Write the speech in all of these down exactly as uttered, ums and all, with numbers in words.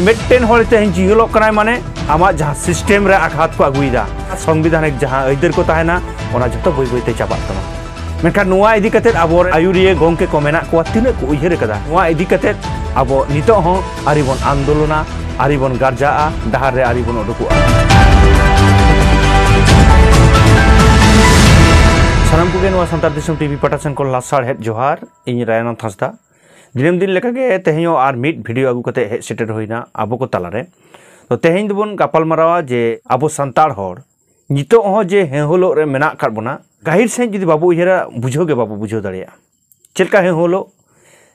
ᱢᱤᱫᱴᱮᱱ ᱦᱚᱲ ᱛᱮᱦᱮᱧ ᱡᱤᱦᱚᱞᱚᱜ ᱠᱟᱱᱟᱭ, ᱢᱟᱱᱮ ᱟᱢᱟᱜ ᱡᱟᱦᱟᱸ ᱥᱤᱥᱴᱮᱢ ᱨᱮ ᱟᱜᱷᱟᱛ ᱠᱚ ᱟᱹᱜᱩᱭᱮᱫᱟ, ᱥᱚᱝᱵᱤᱫᱷᱟᱱᱤᱠ ᱡᱟᱦᱟᱸ ᱟᱹᱭᱫᱟᱹᱨ ᱠᱚ ᱛᱟᱦᱮᱱᱟ, ᱚᱱᱟ ᱡᱷᱚᱛᱚ ᱵᱟᱹᱭ ᱵᱟᱹᱭᱛᱮ ᱪᱟᱵᱟᱜ ᱛᱟᱢᱟ᱾ ᱢᱮᱱᱠᱷᱟᱱ ᱱᱚᱣᱟ ᱤᱫᱤ ᱠᱟᱛᱮ ᱟᱵᱚ ᱟᱹᱭᱩᱨᱤᱭᱟᱹ ᱜᱚᱢᱠᱮ ᱠᱚ ᱢᱮᱱᱟᱜ ᱠᱚᱣᱟ, ᱛᱤᱱᱟᱹᱜ ᱠᱚ ᱩᱭᱦᱟᱹᱨ ᱟᱠᱟᱫᱟ? ᱱᱚᱣᱟ ᱤᱫᱤ ᱠᱟᱛᱮ ᱟᱵᱚ ᱱᱤᱛᱚᱜ ᱦᱚᱸ ᱟᱹᱣᱨᱤ ᱵᱚᱱ ᱟᱱᱫᱳᱞᱚᱱᱟ, ᱟᱹᱣᱨᱤ ᱵᱚᱱ ᱜᱟᱨᱡᱟᱜᱼᱟ, ᱰᱟᱦᱟᱨ ᱨᱮ ᱟᱹᱣᱨᱤ ᱵᱚᱱ ᱩᱰᱩᱠᱚᱜᱼᱟ᱾ ᱥᱟᱱᱟᱢ ᱠᱚᱜᱮ ᱱᱚᱣᱟ ᱥᱟᱱᱛᱟᱲ ᱫᱤᱥᱚᱢ ᱴᱤᱵᱷᱤ ᱯᱟᱦᱴᱟ ᱥᱮᱱ ᱠᱷᱚᱱ ᱞᱟᱥᱟᱲᱦᱮᱫ ᱡᱚᱦᱟᱨ᱾ ᱤᱧ ᱨᱟᱭᱱᱟᱛᱷ ᱦᱟᱸᱥᱫᱟ᱾ ᱫᱤᱱᱟᱹᱢ ᱫᱤᱱ ᱞᱮᱠᱟᱜᱮ ᱛᱮᱦᱮᱧ ᱦᱚᱸ ᱟᱨ ᱢᱤᱫ ᱵᱷᱤᱰᱤᱭᱳ ᱟᱹᱜᱩ ᱠᱟᱛᱮ ᱦᱮᱡ ᱥᱮᱴᱮᱨ ᱦᱩᱭᱱᱟ ᱟᱵᱚ ᱠᱚ ᱛᱟᱞᱟᱨᱮ᱾ ᱛᱚ, ᱛᱮᱦᱮᱧ ᱫᱚᱵᱚᱱ ᱜᱟᱯᱟᱞ ᱢᱟᱨᱟᱣᱟ ᱡᱮ ᱟᱵᱚ ᱥᱟᱱᱛᱟᱲ ᱦᱚᱲ ᱱᱤᱛᱚᱜ ᱦᱚᱸ ᱡᱮ ᱦᱮᱸᱦᱩᱞᱳᱜ ᱨᱮ ᱢᱮᱱᱟᱜ ᱟᱠᱟᱫ ᱵᱚᱱᱟ, ᱜᱟᱹᱦᱤᱨ ᱥᱟᱺᱦᱤᱡ ᱡᱩᱫᱤ ᱵᱟᱵᱚ ᱩᱭᱦᱟᱹᱨᱟ, ᱵᱩᱡᱷᱟᱹᱣ ᱜᱮ ᱵᱟᱵᱚ ᱵᱩᱡᱷᱟᱹᱣ ᱫᱟᱲᱮᱭᱟᱜᱼᱟ᱾ ᱪᱮᱫ ᱞᱮᱠᱟ ᱦᱮᱸᱦᱩᱞᱳᱜ?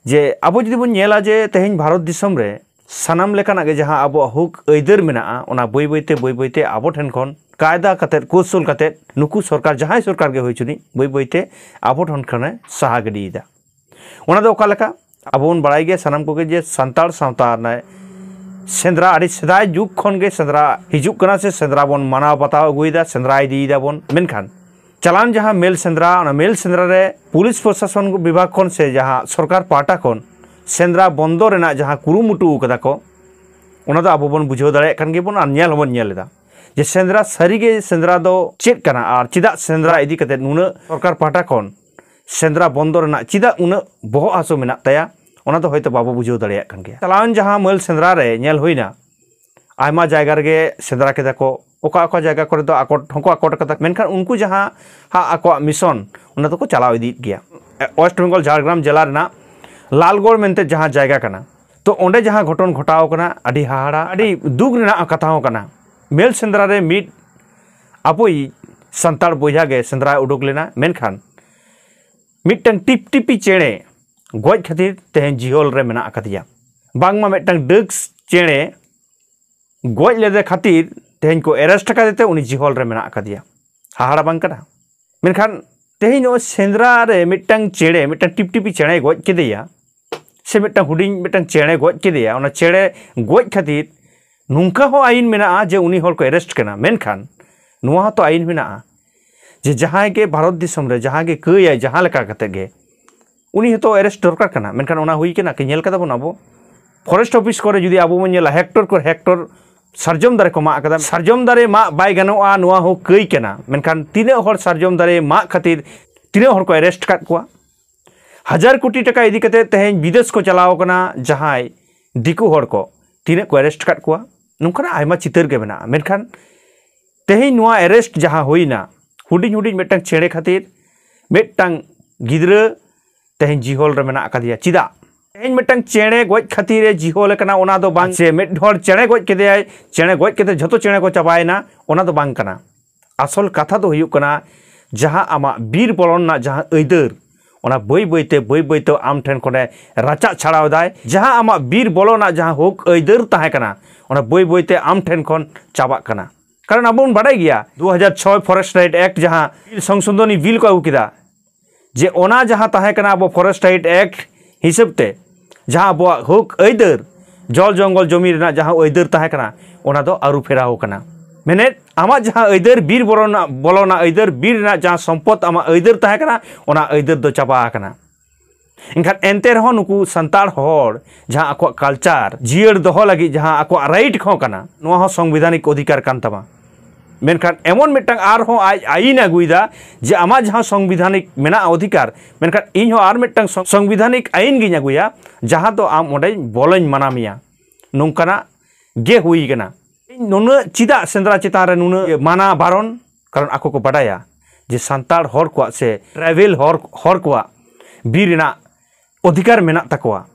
ᱡᱮ ᱟᱵᱚ ᱡᱩᱫᱤ ᱵᱚᱱ ᱧᱮᱞᱟ ᱡᱮ ᱛᱮᱦᱮᱧ ᱵᱷᱟᱨᱚᱛ ᱫᱤᱥᱚᱢ ᱨᱮ ᱥᱟᱱᱟᱢ ᱞᱮᱠᱟᱱᱟᱜ ᱜᱮ ᱡᱟᱦᱟᱸ ᱟᱵᱚᱣᱟᱜ ᱦᱚᱠ ᱟᱹᱭᱫᱟᱹᱨ ᱢᱮᱱᱟᱜᱼᱟ, ᱚᱱᱟ ᱵᱟᱹᱭ ᱵᱟᱹᱭᱛᱮ, ᱵᱟᱹᱭ ᱵᱟᱹᱭᱛᱮ ᱟᱵᱚ ᱴᱷᱮᱱ ᱠᱷᱚᱱ ᱠᱟᱭᱫᱟ ᱠᱟᱛᱮᱫ, ᱠᱳᱣᱥᱚᱞ ᱠᱟᱛᱮᱫ, ᱱᱩᱠᱩ ᱥᱚᱨᱠᱟᱨ, ᱡᱟᱦᱟᱸᱭ ᱥᱚᱨᱠᱟᱨ ᱜᱮ ᱦᱩᱭ ᱪᱩᱱᱤᱡ, ᱵᱟᱹᱭ ᱵᱟᱹᱭᱛᱮ ᱟᱵᱚ ᱴᱷᱮᱱ ᱠᱷᱚᱱᱮ ᱥᱟᱦᱟ ᱜᱤᱰᱤᱭᱮᱫᱟ᱾ ᱚᱱᱟ ᱫᱚ ᱚᱠᱟ ᱞᱮᱠᱟ? ᱟᱵᱚ ᱵᱚᱱ ᱵᱟᱲᱟᱭ ᱜᱮᱭᱟ ᱥᱟᱱᱟᱢ ᱠᱚᱜᱮ ᱡᱮ ᱥᱟᱱᱛᱟᱲ ᱥᱟᱶᱛᱟ ᱨᱮᱱᱟᱜ ᱥᱮᱸᱫᱽᱨᱟ ᱟᱹᱰᱤ ᱥᱮᱫᱟᱭ ᱡᱩᱜᱽ ᱠᱷᱚᱱ ᱜᱮ ᱥᱮᱸᱫᱽᱨᱟ ᱦᱤᱡᱩᱜ ᱠᱟᱱᱟ, ᱥᱮ ᱥᱮᱸᱫᱽᱨᱟ ᱵᱚᱱ ᱢᱟᱱᱟᱣ ᱵᱟᱛᱟᱣ ᱟᱹᱜᱩᱭᱮᱫᱟ, ᱥᱮᱸᱫᱽᱨᱟ ᱤᱫᱤᱭᱮᱫᱟ ᱵᱚᱱ᱾ ᱢᱮᱱᱠᱷᱟᱱ ᱪᱟᱞᱟᱣᱮᱱ ᱡᱟᱦᱟᱸ ᱢᱮᱞ ᱥᱮᱸᱫᱽᱨᱟ, ᱚᱱᱟ ᱢᱮᱞ ᱥᱮᱸᱫᱽᱨᱟ ᱨᱮ ᱯᱩᱞᱤᱥ ᱯᱨᱚᱥᱟᱥᱚᱱ ᱵᱤᱵᱷᱟᱜᱽ ᱠᱷᱚᱱ ᱥᱮ ᱡᱟᱦᱟᱸ ᱥᱚᱨᱠᱟᱨ ᱯᱟᱦᱴᱟ ᱠᱷᱚᱱ ᱥᱮᱸᱫᱽᱨᱟ ᱵᱚᱱᱫᱚ ᱨᱮᱱᱟᱜ ᱡᱟᱦᱟᱸ ᱠᱩᱨᱩᱢᱩᱴᱩ ᱠᱟᱫᱟ ᱠᱚ, ᱚᱱᱟ ᱫᱚ ᱟᱵᱚ ᱵᱚᱱ ᱵᱩᱡᱷᱟᱹᱣ ᱫᱟᱲᱮᱭᱟᱜ ᱠᱟᱱ ᱜᱮᱭᱟᱵᱚᱱ ᱟᱨ ᱧᱮᱞ ᱦᱚᱸᱵᱚᱱ ᱧᱮᱞ ᱮᱫᱟ ᱡᱮ ᱥᱮᱸᱫᱽᱨᱟ ᱥᱟᱹᱨᱤᱜᱮ ᱥᱮᱸᱫᱽᱨᱟ ᱫᱚ ᱪᱮᱫ ᱠᱟᱱᱟ ᱟᱨ ᱪᱮᱫᱟᱜ ᱥᱮᱸᱫᱽᱨᱟ ᱤᱫᱤ ᱠᱟᱛᱮ ᱱᱩᱱᱟᱹᱜ ᱥᱚᱨᱠᱟᱨ ᱯᱟᱦᱴᱟ ᱠᱷᱚᱱ ᱥᱮᱸᱫᱽᱨᱟ ᱵᱚᱱᱫᱚ ᱨᱮᱱᱟᱜ ᱪᱮᱫᱟᱜ ᱩᱱᱟᱹᱜ ᱵᱚᱦᱚᱜ ᱦᱟᱹᱥᱩ ᱢᱮᱱᱟᱜ ᱛᱟᱭᱟ, ᱚᱱᱟ ᱫᱚ ᱦᱚᱭᱛᱳ ᱵᱟᱵᱚ ᱵᱩᱡᱷᱟᱹᱣ ᱫᱟᱲᱮᱭᱟᱜ ᱠᱟᱱ ᱜᱮᱭᱟ᱾ ᱪᱟᱞᱟᱣᱮᱱ ᱡᱟᱦᱟᱸ ᱢᱟᱹᱞ ᱥᱮᱸᱫᱽᱨᱟ ᱨᱮ ᱧᱮᱞ ᱦᱩᱭᱱᱟ, ᱟᱭᱢᱟ ᱡᱟᱭᱜᱟ ᱨᱮᱜᱮ ᱥᱮᱸᱫᱽᱨᱟ ᱠᱮᱫᱟ ᱠᱚ, ᱚᱠᱟ ᱚᱠᱟ ᱡᱟᱭᱜᱟ ᱠᱚᱨᱮ ᱫᱚ ᱟᱠᱚᱴ ᱦᱚᱸᱠᱚ ᱟᱠᱚᱴ ᱠᱟᱫᱟ, ᱢᱮᱱᱠᱷᱟᱱ ᱩᱱᱠᱩ ᱡᱟᱦᱟᱸ ᱦᱟᱸᱜ ᱟᱠᱚᱣᱟᱜ ᱢᱤᱥᱚᱱ, ᱚᱱᱟ ᱫᱚᱠᱚ ᱪᱟᱞᱟᱣ ᱤᱫᱤᱭᱮᱫ ᱜᱮᱭᱟ᱾ ᱳᱭᱮᱥᱴ ᱵᱮᱝᱜᱚᱞ ᱡᱷᱟᱲᱜᱨᱟᱢ ᱡᱮᱞᱟ ᱨᱮᱱᱟᱜ ᱞᱟᱞᱜᱚᱲ ᱢᱮᱱᱛᱮ ᱡᱟᱦᱟᱸ ᱡᱟᱭᱜᱟ ᱠᱟᱱᱟ, ᱛᱚ ᱚᱸᱰᱮ ᱡᱟᱦᱟᱸ ᱜᱷᱚᱴᱚᱱ ᱜᱷᱚᱴᱟᱣ ᱠᱟᱱᱟ, ᱟᱹᱰᱤ ᱦᱟᱦᱟᱲᱟ, ᱟᱹᱰᱤ ᱫᱩᱠ ᱨᱮᱱᱟᱜ ᱠᱟᱛᱷᱟ ᱦᱚᱸ ᱠᱟᱱᱟ᱾ ᱢᱮᱞ ᱥᱮᱸᱫᱽᱨᱟ ᱨᱮ ᱢᱤᱫ ᱟᱵᱚᱭᱤᱡ ᱥᱟᱱᱛᱟᱲ ᱵᱚᱭᱦᱟ ᱜᱮ ᱥᱮᱸᱫᱽᱨᱟᱭ ᱩᱰᱩᱠ ᱞᱮᱱᱟ, ᱢᱮᱱᱠᱷᱟᱱ ᱢᱤᱫᱴᱟᱝ ᱴᱤᱯᱴᱤᱯᱤ ᱪᱮᱬᱮ ᱜᱚᱡ ᱠᱷᱟᱹᱛᱤᱨ ᱛᱮᱦᱮᱧ ᱡᱤᱦᱚᱞ ᱨᱮ ᱢᱮᱱᱟᱜ ᱟᱠᱟᱫᱮᱭᱟ᱾ ᱵᱟᱝᱢᱟ ᱢᱤᱫᱴᱟᱝ ᱰᱟᱹᱠ ᱪᱮᱬᱮ ᱜᱚᱡ ᱞᱮᱫᱮ ᱠᱷᱟᱹᱛᱤᱨ ᱛᱮᱦᱮᱧ ᱠᱚ ᱮᱨᱮᱥᱴ ᱟᱠᱟᱫᱮ ᱛᱮ ᱩᱱᱤ ᱡᱤᱦᱚᱞ ᱨᱮ ᱢᱮᱱᱟᱜ ᱟᱠᱟᱫᱮᱭᱟ᱾ ᱦᱟᱦᱟᱲᱟ ᱵᱟᱝ ᱠᱟᱱᱟ? ᱢᱮᱱᱠᱷᱟᱱ ᱛᱮᱦᱮᱧ ᱱᱚᱜᱼᱚᱭ ᱥᱮᱸᱫᱽᱨᱟ ᱨᱮ ᱢᱤᱫᱴᱟᱝ ᱪᱮᱬᱮ, ᱢᱤᱫᱴᱟᱝ ᱴᱤᱯᱴᱤᱯᱤ ᱪᱮᱬᱮᱭ ᱜᱚᱡ ᱠᱮᱫᱮᱭᱟ, ᱥᱮ ᱢᱤᱫᱴᱟᱝ ᱦᱩᱰᱤᱧ ᱢᱤᱫᱴᱟᱝ ᱪᱮᱬᱮ ᱜᱚᱡ ᱠᱮᱫᱮᱭᱟ, ᱚᱱᱟ ᱪᱮᱬᱮ ᱜᱚᱡ ᱠᱷᱟᱹᱛᱤᱨ ᱱᱚᱝᱠᱟ ᱦᱚᱸ ᱟᱹᱭᱤᱱ ᱢᱮᱱᱟᱜᱼᱟ ᱡᱮ ᱩᱱᱤ ᱦᱚᱲ ᱠᱚ ᱮᱨᱮᱥᱴ ᱠᱟᱱᱟ, ᱢᱮᱱᱠᱷᱟᱱ ᱱᱚᱣᱟ ᱦᱚᱸᱛᱚ ᱟᱹᱭᱤᱱ ᱢᱮᱱᱟᱜᱼᱟ ᱡᱮ ᱡᱟᱦᱟᱸᱭ ᱜᱮ ᱵᱷᱟᱨᱚᱛ ᱫᱤᱥᱚᱢ ᱨᱮ ᱡᱟᱦᱟᱸᱭ ᱜᱮ ᱠᱟᱹᱭᱟᱭ ᱡᱟᱦᱟᱸ ᱞᱮᱠᱟ ᱠᱟᱛᱮ ᱜᱮ, ᱩᱱᱤ ᱦᱚᱸᱛᱚ ᱮᱨᱮᱥᱴ ᱫᱚᱨᱠᱟᱨ ᱠᱟᱱᱟ᱾ ᱢᱮᱱᱠᱷᱟᱱ ᱚᱱᱟ ᱦᱩᱭ ᱠᱟᱱᱟ ᱠᱤ? ᱧᱮᱞ ᱠᱟᱫᱟ ᱵᱚᱱ ᱟᱵᱚ? ᱯᱷᱚᱨᱮᱥᱴ ᱚᱯᱷᱤᱥ ᱠᱚᱨᱮ ᱡᱩᱫᱤ ᱟᱵᱚ ᱵᱚᱱ ᱧᱮᱞᱟ, ᱦᱮᱠᱴᱚᱨ ᱠᱚ ᱦᱮᱠᱴᱚᱨ ᱥᱟᱨᱡᱚᱢ ᱫᱟᱨᱮ ᱠᱚ ᱢᱟᱜ ᱟᱠᱟᱫᱟ᱾ ᱥᱟᱨᱡᱚᱢ ᱫᱟᱨᱮ ᱢᱟᱜ ᱵᱟᱭ ᱜᱟᱱᱚᱜᱼᱟ, ᱱᱚᱣᱟ ᱦᱚᱸ ᱠᱟᱹᱭ ᱠᱟᱱᱟ, ᱢᱮᱱᱠᱷᱟᱱ ᱛᱤᱱᱟᱹᱜ ᱦᱚᱲ ᱥᱟᱨᱡᱚᱢ ᱫᱟᱨᱮ ᱢᱟᱜ ᱠᱷᱟᱹᱛᱤᱨ ᱛᱤᱱᱟᱹᱜ ᱦᱚᱲ ᱠᱚ ᱮᱨᱮᱥᱴ ᱟᱠᱟᱫ ᱠᱚᱣᱟ? ᱦᱟᱡᱟᱨ ᱠᱳᱴᱤ ᱴᱟᱠᱟ ᱤᱫᱤ ᱠᱟᱛᱮ ᱛᱮᱦᱮᱧ ᱵᱤᱫᱮᱥ ᱠᱚ ᱪᱟᱞᱟᱣ ᱠᱟᱱᱟ ᱡᱟᱦᱟᱸᱭ ᱫᱤᱠᱩ ᱦᱚᱲ ᱠᱚ, ᱛᱤᱱᱟᱹᱜ ᱠᱚ ᱮᱨᱮᱥᱴ ᱟᱠᱟᱫ ᱠᱚᱣᱟ? ᱱᱚᱝᱠᱟᱱᱟᱜ ᱟᱭᱢᱟ ᱪᱤᱛᱟᱹᱨ ᱜᱮ ᱢᱮᱱᱟᱜᱼᱟ᱾ ᱢᱮᱱᱠᱷᱟᱱ ᱛᱮᱦᱮᱧ ᱱᱚᱣᱟ ᱮᱨᱮᱥᱴ ᱡᱟᱦᱟᱸ ᱦᱩᱭᱱᱟ, ᱦᱩᱰᱤᱧ ᱦᱩᱰᱤᱧ ᱢᱤᱫᱴᱟᱝ ᱪᱮᱬᱮ ᱠᱷᱟᱹᱛᱤᱨ ᱢᱤᱫᱴᱟᱝ ᱜᱤᱫᱽᱨᱟᱹ ᱛᱮᱦᱮᱧ ᱡᱤᱦᱚᱞ ᱨᱮ ᱢᱮᱱᱟᱜ ᱟᱠᱟᱫᱮᱭᱟ᱾ ᱪᱮᱫᱟᱜ? ᱛᱮᱦᱮᱧ ᱢᱤᱫᱴᱟᱝ ᱪᱮᱬᱮ ᱜᱚᱡ ᱠᱷᱟᱹᱛᱤᱨ ᱮ ᱡᱤᱦᱚᱞ ᱟᱠᱟᱱᱟ, ᱚᱱᱟ ᱫᱚ ᱵᱟᱝ᱾ ᱥᱮ ᱢᱤᱫ ᱦᱚᱲ ᱪᱮᱬᱮ ᱜᱚᱡ ᱠᱮᱫᱮᱭᱟᱭ, ᱪᱮᱬᱮ ᱜᱚᱡ ᱠᱟᱛᱮ ᱡᱷᱚᱛᱚ ᱪᱮᱬᱮ ᱠᱚ ᱪᱟᱵᱟᱭᱮᱱᱟ, ᱚᱱᱟ ᱫᱚ ᱵᱟᱝ ᱠᱟᱱᱟ᱾ ᱟᱥᱚᱞ ᱠᱟᱛᱷᱟ ᱫᱚ ᱦᱩᱭᱩᱜ ᱠᱟᱱᱟ, ᱡᱟᱦᱟᱸ ᱟᱢᱟᱜ ᱵᱤᱨ ᱵᱚᱞᱚᱱ ᱨᱮᱱᱟᱜ ᱡᱟᱦᱟᱸ ᱟᱹᱭᱫᱟᱹᱨ, ᱚᱱᱟ ᱵᱟᱹᱭ ᱵᱟᱹᱭᱛᱮ, ᱵᱟᱹᱭ ᱵᱟᱹᱭᱛᱮ ᱟᱢ ᱴᱷᱮᱱ ᱠᱷᱚᱱᱮ ᱨᱟᱪᱟᱜ ᱪᱷᱟᱲᱟᱣ ᱮᱫᱟᱭ᱾ ᱡᱟᱦᱟᱸ ᱟᱢᱟᱜ ᱵᱤᱨ ᱵᱚᱞᱚᱱ ᱨᱮᱱᱟᱜ ᱡᱟᱦᱟᱸ ᱦᱚᱠ ᱟᱹᱭᱫᱟᱹᱨ ᱛᱟᱦᱮᱸ ᱠᱟᱱᱟ, ᱚᱱᱟ ᱵᱟᱹᱭ ᱵᱟᱹᱭᱛᱮ ᱟᱢ ᱴᱷᱮᱱ ᱠᱷᱚᱱ ᱪᱟᱵᱟᱜ ᱠᱟᱱᱟ᱾ ᱠᱟᱨᱚᱱ ᱟᱵᱚ ᱵᱚᱱ ᱵᱟᱰᱟᱭ ᱜᱮᱭᱟ, ᱫᱩ ᱦᱟᱡᱟᱨ ᱪᱷᱚᱭ ᱯᱷᱚᱨᱮᱥᱴ ᱨᱟᱭᱤᱴ ᱮᱠᱴ ᱡᱟᱦᱟᱸ ᱵᱤᱞ ᱥᱚᱝᱥᱳᱫᱷᱚᱱᱤ ᱵᱤᱞ ᱠᱚ ᱟᱹᱜᱩ ᱠᱮᱫᱟ, ᱡᱮ ᱚᱱᱟ ᱡᱟᱦᱟᱸ ᱛᱟᱦᱮᱸ ᱠᱟᱱᱟ ᱟᱵᱚ ᱯᱷᱚᱨᱮᱥᱴ ᱨᱟᱭᱤᱴ ᱮᱠᱴ ᱦᱤᱥᱟᱹᱵ ᱛᱮ, ᱡᱟᱦᱟᱸ ᱟᱵᱚᱣᱟᱜ ᱦᱚᱠ ᱟᱹᱭᱫᱟᱹᱨ, ᱡᱚᱞ ᱡᱚᱝᱜᱚᱞ ᱡᱚᱢᱤ ᱨᱮᱱᱟᱜ ᱡᱟᱦᱟᱸ ᱟᱹᱭᱫᱟᱹᱨ ᱛᱟᱦᱮᱸ ᱠᱟᱱᱟ, ᱚᱱᱟ ᱫᱚ ᱟᱹᱨᱩ ᱯᱷᱮᱨᱟᱣ ᱠᱟᱱᱟ᱾ ᱢᱮᱱᱮᱫ, ᱟᱢᱟᱜ ᱡᱟᱦᱟᱸ ᱟᱹᱭᱫᱟᱹᱨ, ᱵᱤᱨ ᱵᱚᱞᱚᱱᱟᱜ, ᱵᱚᱞᱚᱱᱟᱜ ᱟᱹᱭᱫᱟᱹᱨ, ᱵᱤᱨ ᱨᱮᱱᱟᱜ ᱡᱟᱦᱟᱸ ᱥᱚᱢᱯᱚᱫ ᱟᱢᱟᱜ ᱟᱹᱭᱫᱟᱹᱨ ᱛᱟᱦᱮᱸ ᱠᱟᱱᱟ, ᱚᱱᱟ ᱟᱹᱭᱫᱟᱹᱨ ᱫᱚ ᱪᱟᱵᱟ ᱟᱠᱟᱱᱟ᱾ ᱮᱱᱠᱷᱟᱱ ᱮᱱᱛᱮ ᱨᱮᱦᱚᱸ ᱱᱩᱠᱩ ᱥᱟᱱᱛᱟᱲ ᱦᱚᱲ ᱡᱟᱦᱟᱸ ᱟᱠᱚᱣᱟᱜ ᱠᱟᱞᱪᱟᱨ ᱡᱤᱭᱟᱹᱲ ᱫᱚᱦᱚ ᱞᱟᱹᱜᱤᱫ ᱡᱟᱦᱟᱸ ᱟᱠᱚᱣᱟᱜ ᱨᱟᱭᱤᱴ ᱦᱚᱸ ᱠᱟᱱᱟ, ᱱᱚᱣᱟ ᱦᱚᱸ ᱥᱚᱝᱵᱤᱫᱷᱟᱱᱤᱠ ᱚᱫᱷᱤᱠᱟᱨ ᱠᱟᱱ ᱛᱟᱢᱟ᱾ ᱢᱮᱱᱠᱷᱟᱱ ᱮᱢᱚᱱ ᱢᱤᱫᱴᱟᱝ ᱟᱨᱦᱚᱸ ᱟᱡ ᱟᱭᱤᱱ ᱟᱹᱜᱩᱭᱮᱫᱟ ᱡᱮ ᱟᱢᱟᱜ ᱡᱟᱦᱟᱸ ᱥᱚᱝᱵᱤᱫᱷᱟᱱᱤᱠ ᱢᱮᱱᱟᱜᱼᱟ ᱚᱫᱷᱤᱠᱟᱨ, ᱢᱮᱱᱠᱷᱟᱱ ᱤᱧ ᱦᱚᱸ ᱟᱨ ᱢᱤᱫᱴᱟᱝ ᱥᱚᱝ-, ᱥᱚᱝᱵᱤᱫᱷᱟᱱᱤᱠ ᱟᱭᱤᱱ ᱜᱤᱧ ᱟᱹᱜᱩᱭᱟ, ᱡᱟᱦᱟᱸ ᱫᱚ ᱟᱢ ᱚᱸᱰᱮ ᱵᱚᱞᱚᱧ ᱢᱟᱱᱟ ᱢᱮᱭᱟ᱾ ᱱᱚᱝᱠᱟᱱᱟᱜ ᱜᱮ ᱦᱩᱭ ᱠᱟᱱᱟ᱾ ᱱᱩᱱᱟᱹᱜ ᱪᱮᱫᱟᱜ ᱥᱮᱸᱫᱽᱨᱟ ᱪᱮᱛᱟᱱ ᱨᱮ ᱱᱩᱱᱟᱹᱜ ᱢᱟᱱᱟ ᱵᱟᱨᱚᱱ? ᱠᱟᱨᱚᱱ ᱟᱠᱚ ᱠᱚ ᱵᱟᱰᱟᱭᱟ ᱡᱮ ᱥᱟᱱᱛᱟᱲ ᱦᱚᱲ ᱠᱚᱣᱟᱜ ᱥᱮ ᱴᱨᱟᱭᱵᱮᱞ ᱦᱚᱲ, ᱦᱚᱲ ᱠᱚᱣᱟᱜ ᱵᱤᱨ ᱨᱮᱱᱟᱜ ᱚᱫᱷᱤᱠᱟᱨ ᱢᱮᱱᱟᱜ ᱛᱟᱠᱚᱣᱟ᱾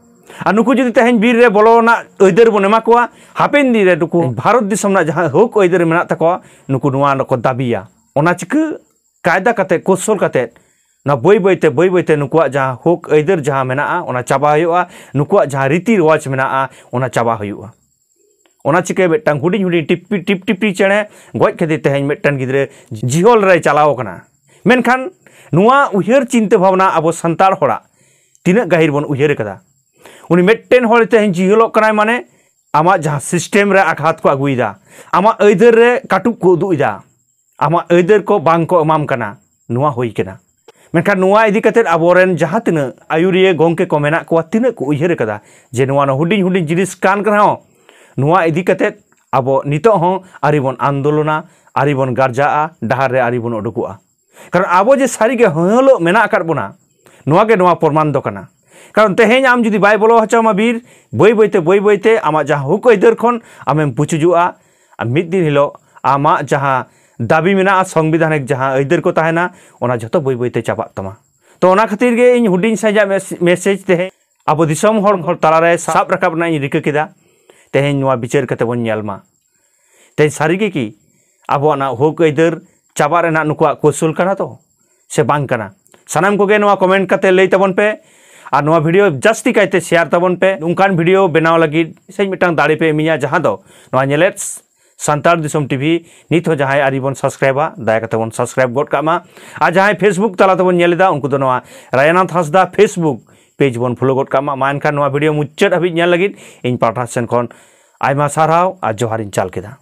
ᱟᱨ ᱱᱩᱠᱩ ᱡᱩᱫᱤ ᱛᱮᱦᱮᱧ ᱵᱤᱨ ᱨᱮ ᱵᱚᱞᱚ ᱨᱮᱱᱟᱜ ᱟᱹᱭᱫᱟᱹᱨ ᱵᱚᱱ ᱮᱢᱟ ᱠᱚᱣᱟ, ᱦᱟᱯᱮᱱ ᱫᱤᱱ ᱨᱮ ᱱᱩᱠᱩ ᱵᱷᱟᱨᱚᱛ ᱫᱤᱥᱚᱢ ᱨᱮᱱᱟᱜ ᱡᱟᱦᱟᱸ ᱦᱚᱠ ᱟᱹᱭᱫᱟᱹᱨ ᱢᱮᱱᱟᱜ ᱛᱟᱠᱚᱣᱟ, ᱱᱩᱠᱩ ᱱᱚᱣᱟ ᱠᱚ ᱫᱟᱹᱵᱤᱭᱟ᱾ ᱚᱱᱟ ᱪᱤᱠᱟᱹ ᱠᱟᱭᱫᱟ ᱠᱟᱛᱮ, ᱠᱳᱥᱚᱞ ᱠᱟᱛᱮ, ᱱᱚᱣᱟ ᱵᱟᱹᱭ ᱵᱟᱹᱭᱛᱮ, ᱵᱟᱹᱭ ᱵᱟᱹᱭᱛᱮ ᱱᱩᱠᱩᱣᱟᱜ ᱡᱟᱦᱟᱸ ᱦᱚᱠ ᱟᱹᱭᱫᱟᱹᱨ ᱡᱟᱦᱟᱸ ᱢᱮᱱᱟᱜᱼᱟ, ᱚᱱᱟ ᱪᱟᱵᱟ ᱦᱩᱭᱩᱜᱼᱟ᱾ ᱱᱩᱠᱩᱣᱟᱜ ᱡᱟᱦᱟᱸ ᱨᱤᱛᱤ ᱨᱮᱣᱟᱡᱽ ᱢᱮᱱᱟᱜᱼᱟ, ᱚᱱᱟ ᱪᱟᱵᱟ ᱦᱩᱭᱩᱜᱼᱟ᱾ ᱚᱱᱟ ᱪᱤᱠᱟᱹ ᱢᱤᱫᱴᱟᱝ ᱦᱩᱰᱤᱧ ᱦᱩᱰᱤᱧ ᱴᱤᱯᱤ, ᱴᱤᱯ ᱴᱤᱯᱤ ᱪᱮᱬᱮ ᱜᱚᱡ ᱠᱷᱟᱹᱛᱤᱨ ᱛᱮᱦᱮᱧ ᱢᱤᱫᱴᱟᱝ ᱜᱤᱫᱽᱨᱟᱹ ᱡᱤᱦᱚᱞ ᱨᱮᱭ ᱪᱟᱞᱟᱣ ᱟᱠᱟᱱᱟ᱾ ᱢᱮᱱᱠᱷᱟᱱ ᱱᱚᱣᱟ ᱩᱭᱦᱟᱹᱨ ᱪᱤᱱᱛᱟᱹ ᱵᱷᱟᱵᱽᱱᱟ ᱟᱵᱚ ᱥᱟᱱᱛᱟᱲ ᱦᱚᱲᱟᱜ ᱛᱤᱱᱟᱹᱜ ᱜᱟᱹᱦᱤᱨ ᱵᱚᱱ ᱩᱭᱦᱟᱹᱨ ᱟᱠᱟᱫᱟ? ᱩᱱᱤ ᱢᱤᱫᱴᱮᱱ ᱦᱚᱲ ᱛᱮᱦᱮᱧ ᱡᱤᱦᱚᱞᱚᱜ ᱠᱟᱱᱟᱭ, ᱢᱟᱱᱮ ᱟᱢᱟᱜ ᱡᱟᱦᱟᱸ ᱥᱤᱥᱴᱮᱢ ᱨᱮ ᱟᱜᱷᱟᱛ ᱠᱚ ᱟᱹᱜᱩᱭᱮᱫᱟ, ᱟᱢᱟᱜ ᱟᱹᱭᱫᱟᱹᱨ ᱨᱮ ᱠᱟᱹᱴᱩᱵ ᱠᱚ ᱩᱫᱩᱜ ᱮᱫᱟ, ᱟᱢᱟᱜ ᱟᱹᱭᱫᱟᱹᱨ ᱠᱚ ᱵᱟᱝ ᱠᱚ ᱮᱢᱟᱢ ᱠᱟᱱᱟ, ᱱᱚᱣᱟ ᱦᱩᱭ ᱠᱟᱱᱟ᱾ ᱢᱮᱱᱠᱷᱟᱱ ᱱᱚᱣᱟ ᱤᱫᱤ ᱠᱟᱛᱮᱫ ᱟᱵᱚᱨᱮᱱ ᱡᱟᱦᱟᱸ ᱛᱤᱱᱟᱹᱜ ᱟᱹᱭᱩᱨᱤᱭᱟᱹ ᱜᱚᱢᱠᱮ ᱠᱚ ᱢᱮᱱᱟᱜ ᱠᱚᱣᱟ, ᱛᱤᱱᱟᱹᱜ ᱠᱚ ᱩᱭᱦᱟᱹᱨ ᱟᱠᱟᱫᱟ ᱡᱮ ᱱᱚᱣᱟ ᱫᱚ ᱦᱩᱰᱤᱧ ᱦᱩᱰᱤᱧ ᱡᱤᱱᱤᱥ ᱠᱟᱱ ᱨᱮᱦᱚᱸ, ᱱᱚᱣᱟ ᱤᱫᱤ ᱠᱟᱛᱮᱫ ᱟᱵᱚ ᱱᱤᱛᱚᱜ ᱦᱚᱸ ᱟᱹᱣᱨᱤ ᱵᱚᱱ ᱟᱱᱫᱳᱞᱚᱱᱟ, ᱟᱹᱣᱨᱤ ᱵᱚᱱ ᱜᱟᱨᱡᱟᱜᱼᱟ, ᱰᱟᱦᱟᱨ ᱨᱮ ᱟᱹᱣᱨᱤ ᱵᱚᱱ ᱩᱰᱩᱠᱚᱜᱼᱟ᱾ ᱠᱟᱨᱚᱱ ᱟᱵᱚ ᱡᱮ ᱥᱟᱹᱨᱤᱜᱮ ᱦᱟᱹᱦᱟᱹᱞᱚᱜ ᱢᱮᱱᱟᱜ ᱟᱠᱟᱫ ᱵᱚᱱᱟ, ᱱᱚᱣᱟ ᱜᱮ ᱱᱚᱣᱟ ᱯᱨᱚᱢᱟᱱ ᱫᱚ ᱠᱟᱱᱟ᱾ ᱠᱟᱨᱚᱱ ᱛᱮᱦᱮᱧ ᱟᱢ ᱡᱩᱫᱤ ᱵᱟᱭ ᱵᱚᱞᱚ ᱦᱚᱪᱚ ᱟᱢᱟ ᱵᱤᱨ, ᱵᱟᱹᱭ ᱵᱟᱹᱭᱛᱮ, ᱵᱟᱹᱭ ᱵᱟᱹᱭᱛᱮ ᱟᱢᱟᱜ ᱡᱟᱦᱟᱸ ᱦᱚᱠ ᱟᱹᱭᱫᱟᱹᱨ ᱠᱷᱚᱱ ᱟᱢᱮᱢ ᱯᱩᱪᱩᱡᱚᱜᱼᱟ᱾ ᱟᱨ ᱢᱤᱫ ᱫᱤᱱ ᱦᱤᱞᱳᱜ ᱟᱢᱟᱜ ᱡᱟᱦᱟᱸ ᱫᱟᱹᱵᱤ ᱢᱮᱱᱟᱜᱼᱟ, ᱥᱚᱝᱵᱤᱫᱷᱟᱱᱤᱠ ᱡᱟᱦᱟᱸ ᱟᱹᱭᱫᱟᱹᱨ ᱠᱚ ᱛᱟᱦᱮᱱᱟ, ᱚᱱᱟ ᱡᱷᱚᱛᱚ ᱵᱟᱹᱭ ᱵᱟᱹᱭᱛᱮ ᱪᱟᱵᱟᱜ ᱛᱟᱢᱟ᱾ ᱛᱚ, ᱚᱱᱟ ᱠᱷᱟᱹᱛᱤᱨ ᱜᱮ ᱤᱧ ᱦᱩᱰᱤᱧ ᱥᱟᱺᱦᱤᱡᱟᱜ ᱢᱮᱥ-, ᱢᱮᱥᱮᱡᱽ ᱛᱮᱦᱮᱧ ᱟᱵᱚ ᱫᱤᱥᱚᱢ ᱦᱚᱲ, ᱦᱚᱲ ᱛᱟᱞᱟᱨᱮ ᱥᱟᱵ ᱨᱟᱠᱟᱵ ᱨᱮᱱᱟᱜ ᱤᱧ ᱨᱤᱠᱟᱹ ᱠᱮᱫᱟ᱾ ᱛᱮᱦᱮᱧ ᱱᱚᱣᱟ ᱵᱤᱪᱟᱹᱨ ᱠᱟᱛᱮ ᱵᱚᱱ ᱧᱮᱞ ᱢᱟ᱾ ᱛᱮᱦᱮᱧ ᱥᱟᱹᱨᱤ ᱜᱮ ᱠᱤ ᱟᱵᱚᱣᱟᱜ ᱱᱚᱣᱟ ᱦᱚᱠ ᱟᱹᱭᱫᱟᱹᱨ ᱪᱟᱵᱟᱜ ᱨᱮᱱᱟᱜ ᱱᱩᱠᱩᱣᱟᱜ ᱠᱚᱣᱥᱚᱞ ᱠᱟᱱᱟ ᱛᱚ, ᱥᱮ ᱵᱟᱝ ᱠᱟᱱᱟ? ᱥᱟᱱᱟᱢ ᱠᱚᱜᱮ ᱱᱚᱣᱟ ᱠᱚᱢᱮᱱᱴ ᱠᱟᱛᱮ ᱞᱟᱹᱭ ᱛᱟᱵᱚᱱ ᱯᱮ᱾ ᱟᱨ ᱱᱚᱣᱟ ᱵᱷᱤᱰᱤᱭᱳ ᱡᱟᱹᱥᱛᱤ ᱠᱟᱭᱛᱮ ᱥᱮᱭᱟᱨ ᱛᱟᱵᱚᱱ ᱯᱮ᱾ ᱱᱚᱝᱠᱟᱱ ᱵᱷᱤᱰᱤᱭᱳ ᱵᱮᱱᱟᱣ ᱞᱟᱹᱜᱤᱫ ᱥᱮ ᱢᱤᱫᱴᱟᱝ ᱫᱟᱲᱮ ᱯᱮ ᱤᱢᱟᱹᱧᱟ, ᱡᱟᱦᱟᱸ ᱫᱚ ᱱᱚᱣᱟ ᱧᱮᱞᱮᱫ ᱥᱟᱱᱛᱟᱲ ᱫᱤᱥᱚᱢ ᱴᱤᱵᱷᱤ ᱱᱤᱛ ᱦᱚᱸ ᱡᱟᱦᱟᱸᱭ ᱟᱹᱣᱨᱤ ᱵᱚᱱ ᱥᱟᱵᱥᱠᱨᱟᱭᱤᱵᱟ, ᱫᱟᱭᱟ ᱠᱟᱛᱮ ᱵᱚᱱ ᱥᱟᱵᱥᱠᱨᱟᱭᱤᱵ ᱜᱚᱫ ᱠᱟᱜ ᱢᱟ᱾ ᱟᱨ ᱡᱟᱦᱟᱸᱭ ᱯᱷᱮᱥᱵᱩᱠ ᱛᱟᱞᱟ ᱛᱮᱵᱚᱱ ᱧᱮᱞ ᱮᱫᱟ, ᱩᱱᱠᱩ ᱫᱚ ᱱᱚᱣᱟ ᱨᱟᱭᱟᱱᱟᱛᱷ ᱦᱟᱸᱥᱫᱟ ᱯᱷᱮᱥᱵᱩᱠ ᱯᱮᱡᱽ ᱵᱚᱱ ᱯᱷᱚᱞᱳ ᱜᱚᱫ ᱠᱟᱜ ᱢᱟ᱾ ᱢᱟ ᱮᱱᱠᱷᱟᱱ ᱱᱚᱣᱟ ᱵᱷᱤᱰᱤᱭᱳ ᱢᱩᱪᱟᱹᱫ ᱦᱟᱹᱵᱤᱡ ᱧᱮᱞ ᱞᱟᱹᱜᱤᱫ ᱤᱧ ᱯᱟᱦᱴᱟ ᱥᱮᱱ ᱠᱷᱚᱱ ᱟᱭᱢᱟ ᱥᱟᱨᱦᱟᱣ ᱟᱨ ᱡᱚᱦᱟᱨ ᱤᱧ ᱪᱟᱞ ᱠᱮᱫᱟ᱾